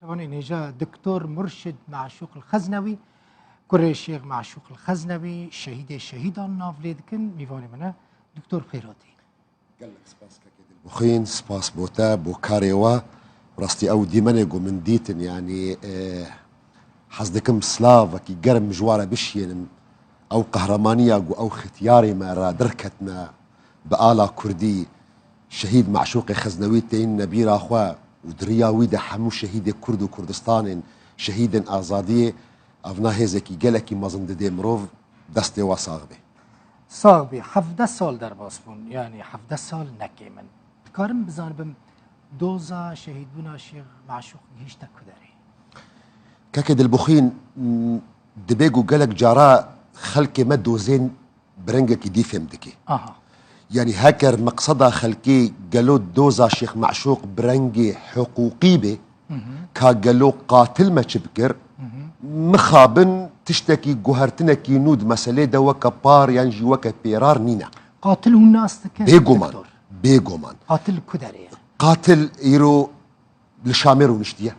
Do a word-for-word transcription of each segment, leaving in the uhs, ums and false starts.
Wan ê nêja Doktor Murşid Meşûq el Xeznewî, kurê Şêx Meşûq el Xeznewî, şehîdê şehîdan nav lê dikin, mîvanê min e, Doktor Pêrotî. Gelek spas kekê Dilbixwîn, spas bo te, bo karê we. Rastî ew dîmenê ku min dîtin, yanî, e, hez dikim slavekî germ ji we re bişiyênim. Ew qehremanîya ku ew xitiyarê me re derketine bi ala kurdî, şehîd Meşûqê Xeznewî têyînine bîra xwe û di riya wî de hemû şehîdê kurd û Kurdistanên şehîdên azadiyê, evna hêzekî gelekî mezin didê mirov, destê we sax be. Sax bî. Hevdeh sal derbas bûn, yanî hevdeh sal nekê min. Dikarim bizanibim doza şehîdbûna Şêx Meşûq gihîşte ku derê? Kekê Dilbixwîn, m, dibê ku gelek cara xelkê me dozên bi rengekî dî fêm dike. Aha. Yanî heker meqseda xelkê gelo doza Şêx Meşûq bi rengê hiqûqî be, ka gelo qatil me çi bikir, mixabin tiştekî guhertinekî nû di meselê de weke par yan jî weke pêrar nîne. Qatil hûn nas dikin, Bêguman, doktor? Bêguman. Qatil ku derê ye? Qatil îro li Şamê rûniştiye.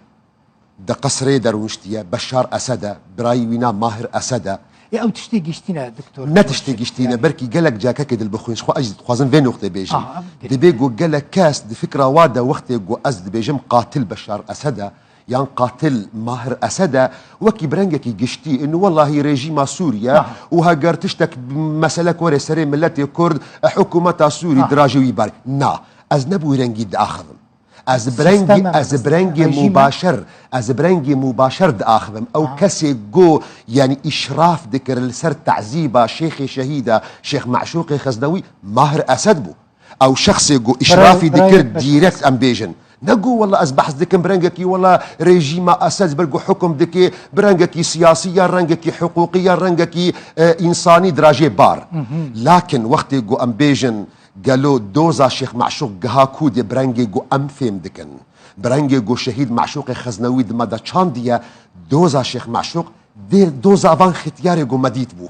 Di qesrê de rûniştiye. Beşar Esed e. Birayî wî na Mahir Esed e. Ê, ew tiştê giştî ne, doktor. Ne tiştê giştî ne. Belkî gelek cakekê Dilbixwîn, ji xwe ez jî dixwazim vê noqtê bêjim. Aha, ev girîng. Dibê ku gelek kes di fikra wa de wextê ku ez dibêjim qatil Beşar Esed e, yan qatil Mahir Esed e, wekî bi rengekî giştî, inu wellahî rejîma Sûriye Aha. û heger tiştek mesele were serê miletê Kurd, e, hikûmeta Sûrî Aha. dirajê wî bar. Na, ez ne bi wî rengî diaxivim. Ez bi rengî, Sisteme me, ez bi rengê rejîme. Mubaşer, ez bi rengê mubaşer diaxivim. Ew Ha. kesê go, yanî îşraf dikir li ser tezîba Şêxê Şehîda, Şêx Meşûqê Xeznewî, Mahir Esed bû. Ew şexsê go îşrafî Birayê, birayê dikir Beşar dîrekt Esed. Em bêjin. Ne go wela ez behs dikim bi rengekî wela rejîma Esed ji ber ku hukum dike, bi rengekî siyasî ya rengekî hiqûqî ya rengekî, e, însanî dirajê bar. Lakin wextê ku em bêjin gelo doza Şêx Meşûq giha ku dê bi rengê ku em fêm dikin, bi rengê ku şehîd Meşûqê Xeznewî di me de çandiye, doza Şêx Meşûq dê doza van xitiyarê ku me dît bû.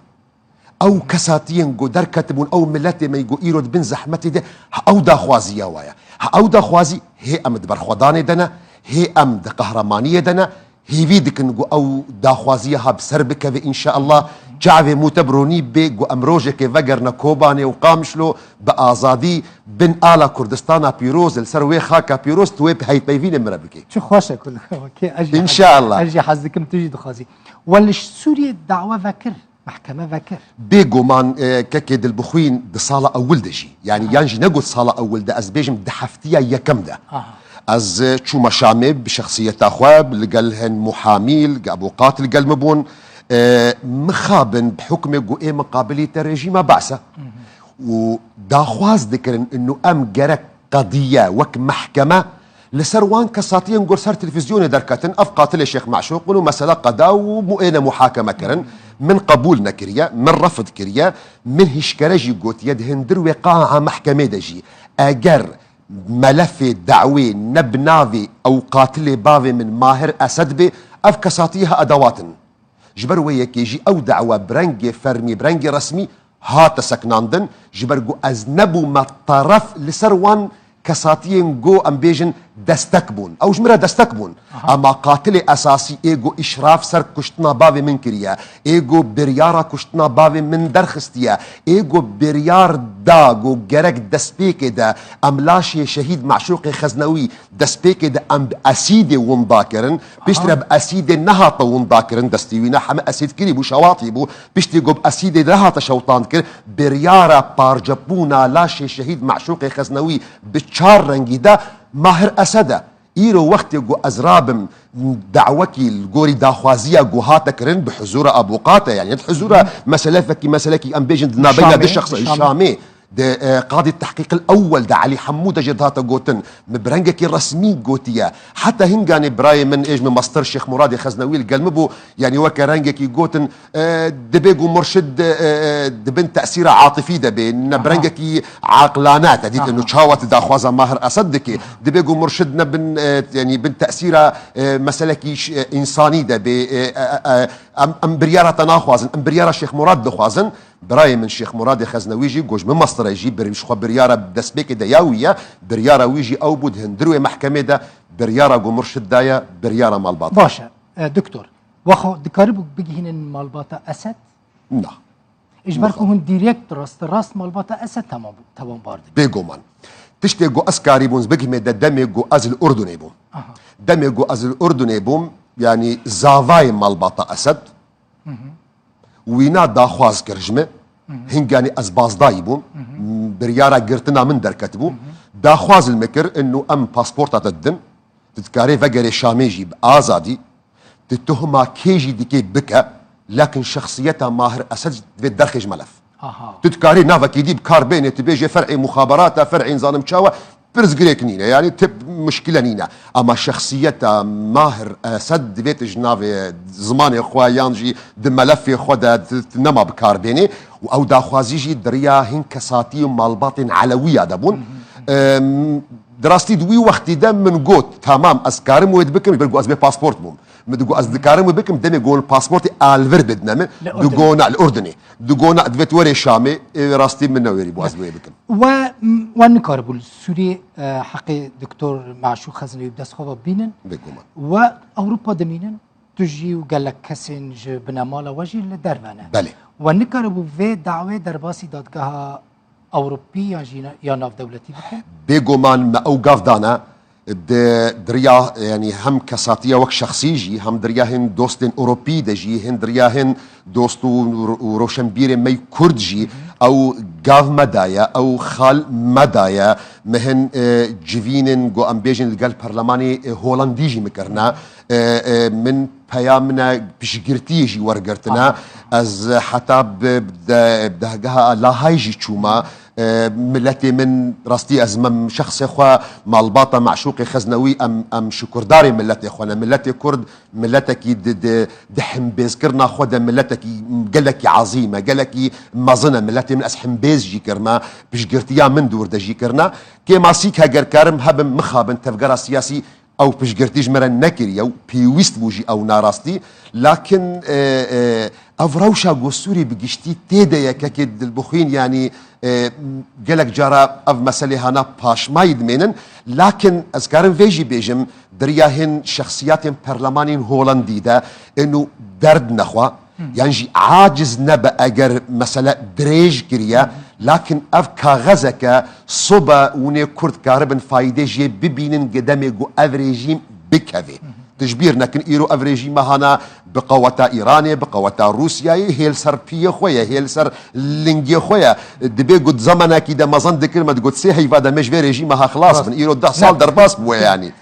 Ew kesatiyên ku derketibûn, ew miletê me ku îro di bin zehmetê de, ha ew daxwaziya wa ye. Ha ew daxwazî hê em di berxwedanê de ne, hê em di qehremaniyê de ne, hêvî dikin ku ew daxwaziya ha bi ser bikeve înşeallah. Çavê mû te bi ronî bê ku em rojekê vegerine Kobanê û Qamişlo bi azadî bin ala Kurdistana pîroz, li ser wê xaka pîroz tu wê heyvpeyvînê min re bikê. Çi xweş e ku kê ez jî hez, Înşeallah. ez jî hez dikim tu jî dixwazî. We li Sûriyê dawa vekir. Mehkeme vekir. Bêguman, e, kekê Dilbixwîn di sala ewil de jî, yanî Aha. yan jî negot sala ewil de, ez bêjim di heftiya yekem de. Aha. Ez, e, çûme Şamê bi şexsiyeta xwe, li gel hin muhamî, li gel avûqat li gel min bûn. E, mixabin bi hukmê ku ê miqabilî te rejîma Be'se. Û daxwaz dikirin inu em gerek qediye wek mehkeme li ser wan kesatiyên ku ser televîzyonê derketin, ev qatilê Şêx Meşûq in û mesela qeda û mu-, êne muhakeme kirin. Min qebûl nekiriye, min refid kiriye, min hişkere jî gotiye di hindir wê qaa mehkemê de jî eger melefê dawê ne bi navê ew qatilê bavê min Mahir Esed bê, ev kesatiyê ha edewat in. Ji ber wê yekê jî ew dawa bi rengê fermî, bi rengê resmî hate seknandin, ji ber ku ez nebûme teref li ser wan kesatiyên ku em bêjin destek bûn. Ew ji min re destek bûn. Aha. Ema qatilê esasî ê ku îşraf ser kuştina bavê min kiriye, ê ku biryara kuştina bavê min derxistiye, ê ku biryar da ku gerek destpêkê de em laşê şehîd Meşûqê Xeznewî destpêkê de em bi esîdê winda kirin. Piştre Aha. bi esîdê nehate winda kirin, destî wî ne heme esîd kirî bû, şewatî bû. Piştî ku bi esîdê nehate şewtan kir, biryara parçebûna laşê şehîd Meşûqê Xeznewî bi çar rengî de Mahir Esed e. Îro wextê ku ez rabim dawekî li gorî daxwaziya ku hate kirin bi huzûra avûqate, yanî huzûra meselefekî, meselekî em bêjin di navbeyna Şamê, du şexs di Şamê. Şamê. Di, e, qadî tehqîqil ewwel de Elî Hemû de jê dihate gotin, min bi rengekî resmî gotiye. Heta hinganê birayê min ê ji min mestir Şêx Muradê Xeznewî li gel min bû, yanî weke rengekî gotin, e, dibê ku murşid, e, e, di bin tesîra atifî de bê, ne bi Aha. rengekî aqilane te dît, Aha. inu çawa tu daxwaza Mahir Esed dikê. Dibê ku murşid ne bin, e, yanî bin tesîra, e, meselekî ş-, e, însanî de bê, e, e, e, e, Em, em biryara te naxwazin, em biryara Şêx Murad dixwazin. Birayê min Şêx Muradê Xeznewî jî, ku ji min mestirê jî, bir-, ji xwe biryara destpêkê de ya wî ye, biryara wî jî ew bû di hundir wê mehkemê de, biryara ku Murşid daye, biryara malbata. Baş e, e, doktor. Waxa dikaribû bigihînin malbata Esed? Na. Ji ber ku hûn direkt rast rast malbata Esed tamam, tawanbar dibin. Bêguman. Tiştê ku ez karîbûn bigihmê de demê ku ez li Urdunê bûm. Aha. Demê ku ez li Urdunê bûm, yanî zavayê malbata Esed, wîna daxwaz kir ji min. Hinganî ez bazdayî bûm. Biryara girtina min derketibû. Daxwaz li min kir, inu em pasporta te didin. Tu dikarê vegerê Şamê jî bi azadî. Tu tuhma kê jî dikê bike, lakin şexsiyeta Mahir Esed divê derxê ji melef. Aha. Tu dikarî navekî dî bi kar bênê, tu bêjê fer'ê muxaberata, fer'ê nizanim çawa, pirsgirêk nîne. Yanî tip muşkile nîne. Ama şexsiyeta Mahir Esed divê tu ji navê zimanê xwe yan jî di melefê xwe de tu, tu nema bi kar bênê. Û ew daxwazî jî di riya hin kesatî û malbatên Elewiya de bûn. Em, di rastî di wî wextî de min got, tamam, ez karim wê dibikim, ji ber ku ez bê pasport bûm. Min digot, ez dikarim wê bikim, demê gon pasportê alvir bidine min. Li Urdinê. Digona, li Urdinê. Digona, divêt werê Şamê, ê rastî min newêrî bû, ez wê bikim. We, we nikaribû li Sûriyê, e, heqê Doktor Meşûk Xeznewî bi dest xwe ve bînin. Bêguman. We Ewropa dimînin, tu jî û gelek kesên ji binemala we jî li derve ne. Belê. We nikaribû vê dawê derbasî dadgeha Ewropî yan jî ya navdewletî bikin? Bêguman me ew gav dane. Di, di riya, yanî hem kesatiya wek şexsî jî, hem di riya hin dostên Ewropî de jî, hin di riya hin dost û, û roşenbîrên me yî Kurd jî, ew gav me daye, ew xal me daye. Me hin, e, civînin, ku em bêjin, li gel perlemanê, e, Holandî jî me kirine. E, e, min peya min e piştgirtiyê jî wergirtine. Aha. Ez heta bi, bi de, dehgeha Lahayê jî çûme. E, miletê min, rastî ez me şexsê xwe, malbata Meşûqê Xeznewî, em, em şukurdarê miletê xwe ne. Miletê Kurd, miletekî di, di, di himbêzkirina xwe de miletekî gelekî ezîm e, gelekî mezin e. Miletê min ez himbêz jî kirime, piştgirtiya min dûr de jî kirine. Kêmasîk heger karim hebim, mixabin tevgera siyasî, ew piştgirtî ji me re nekiriye û pêwîst bû jî ew narastî. Lakin, e, e, ev rewşa ku Sûrî bi giştî tê de ye, kekê Dilbixwîn, yanî, e, gelek cara ev meselê hana paşmayî dimênin. Lakin ez karim vê jî bêjim, di riya hin şexsiyatên perlemanên Holandî de êno derd nexwe, yan jî aciz nebe eger mesele dirêj kiriye, lakin ev kaxezeke sobe hûnê Kurd karibin fayde jê bibînin, gedemê ku ev rejîm bikevê. Tu ji bîr nekin, îro ev rejîma hana bi qeweta Îranê, bi qeweta Rûsyayê, hê li ser piyê xwe ye, hê li ser lingê xwe ye. Dibê ku di zemanekî de mezin dikir, me digot sê heyva de me ji vê rejîma ha xilas bin. Îro deh sal derbas bûye yanî.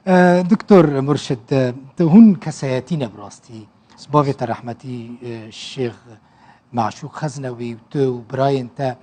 E, Doktor Murşid, e, tu hûn kesayetî ne bi rastî. Bavê te rehmetî, e, Şêx Meşûk Xeznewî û tu û birayên te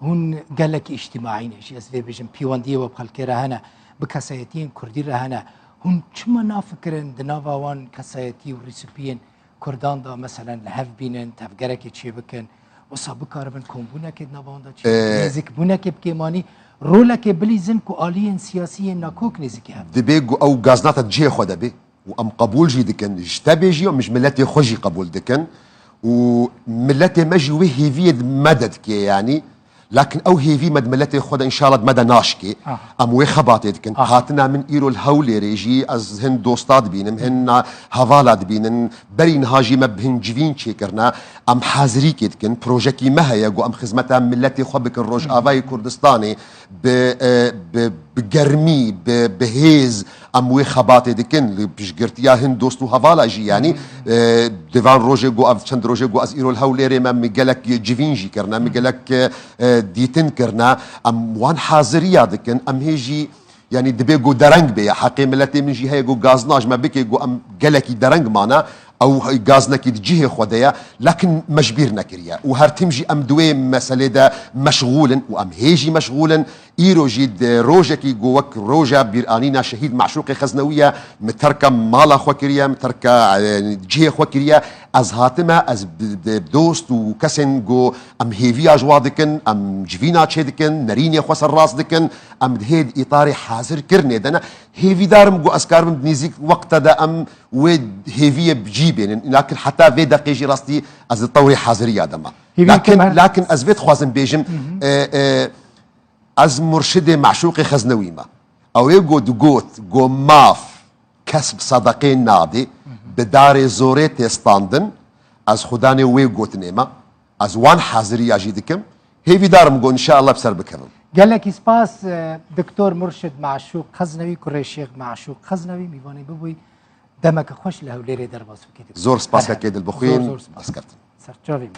hûn gelekî îctîmaî ne jî, ez vê bêjim, pêwendiyê we bi xelkê re hene, bi kesayetiyên kurdî re hene. Hûn çima nafikirin di nava wan kesayetî û rîsûpiyên kurdan de, meselen, li hev bînin, tevgerekê çêbikin, wisa bikaribin kombûnekê di nava wan de çêbikin, Ee, nêzîkbûnekê bi kêmanî, rolekê bilîzin ku aliyên siyasî yên nakok nêzîkî hev? Dibê ku ew gaznata cihê xwe de bê. Û em qebûl jî dikin, ji te bê jî, em ji miletê xwe jî qebûl dikin. Û miletê me jî wê hêviyê di me de dike, yanî. Lakin ew hêvî me di miletê xwe de, înşallah, di me de naşkê. Aha. Em wê xebatê dikin. Aha. Hatina min îro li Hewlêrê jî, ez hin dosta dibînim, hin na-, hevala dibînin. Berî niha jî me bi hin civîn çêkirine. Em hazirîkê dikin. Projekî me heye ku em xizmeta miletê xwe bikin. Rojavayê Kurdistanê bi, e, bi, bi germî, bi, bi hêz, em wê xebatê dikin, li piştgirtiya hin dost û hevala jî, yanî, e, di van rojê ku ev çend rojê ku ez îro li Hewlêrê me, min gelek civîn jî kirine, min gelek, e, e, dîtin kirine, em wan haziriya dikin, em hê jî, yanî, dibê ku dereng bê, ya heqê miletê min jî heye ku gazna ji me bike, ku em gelekî dereng mane, ew gaznekî di cihê xwe de ye, lakin me ji bîr nekiriye. Û her tim jî em di wê meselê de meşxûl in û em hê jî meşxûl in. Îro jî di rojekî ku wek roja bîranîna şehîd Meşûqê Xeznewî ye, min terka mala xwe kiriye, min terka, e, cihê xwe kiriye. Ez hatime, ez bi, bi dost û kesên ku em hêviya ji wa dikin, em civîna çê dikin, nerînê xwe serrast dikin, em di hê di îtarê hazirkirinê de ne. Hêvîdar im ku ez karibim di nêzîk wexte de em wê hêviyê bi cî bênin. Lakin heta vê deqê jî rastî ez di tewrê haziriya de me. Hêvî Lakin, dikim her- lakin ez vê dixwazim bêjim, e, e, ez murşidê Meşûqê Xeznewî me. Ew ê ku digot, ku maf kes bi sedeqê nadê, bi darê zorê tê standin, ez xudanê wê gotinê me. Ez wan haziriya jî dikim. Hêvîdar im ku înşeallah bi ser bikevim. Gelekî spas, e, Doktor Murşid Meşûq Xeznewî, kurê Şêx Meşûq Xeznewî, mîvanê bibûy. Demeke xweş li Hewlêrê derbas bikî, Doktor. Zor spas Her her. Kekê Dilbixwîn, Zor, zor spas. Dest keftin. Serçavê min.